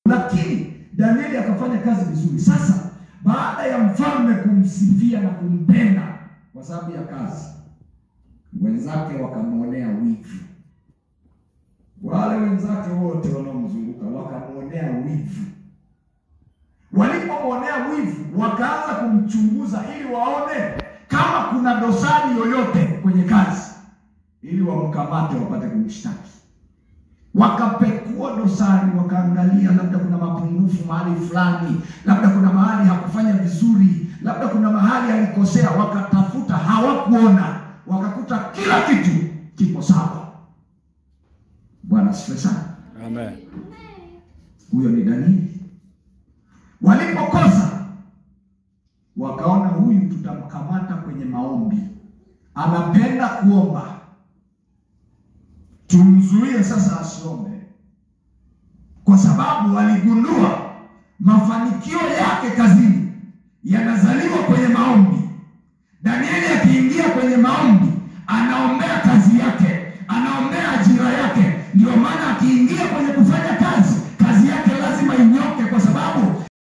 Lakini Danieli akafanya kazi vizuri. Sasa baada ya mfalme kumsifia na kumpenda kwa sababu ya kazi, wenzake wakamwonea wivu. Wale wenzake wote wanaomzunguka wakamwonea wivu. Walipomwonea wivu, wakaanza kumchunguza ili waone kama kuna dosari yoyote kwenye kazi, ili wamkamate wapate kumshtaki. Wakapekua dosari, wakaangalia labda kuna mapungufu mahali fulani, labda kuna mahali hakufanya vizuri, labda kuna mahali alikosea. Wakatafuta, hawakuona, wakakuta kila kitu kipo sawa. Bwana asifiwe sana. Amen. Huyo ni Danieli. Walipokosa wakaona huyu tutamkamata kwenye maombi, anapenda kuomba, tumzuie sasa asiombe, kwa sababu waligundua mafanikio yake kazini yanazaliwa kwenye maombi. Danieli akiingia kwenye maombi anaombea kazi yake, anaombea ajira yake. Ndio maana akiingia kwenye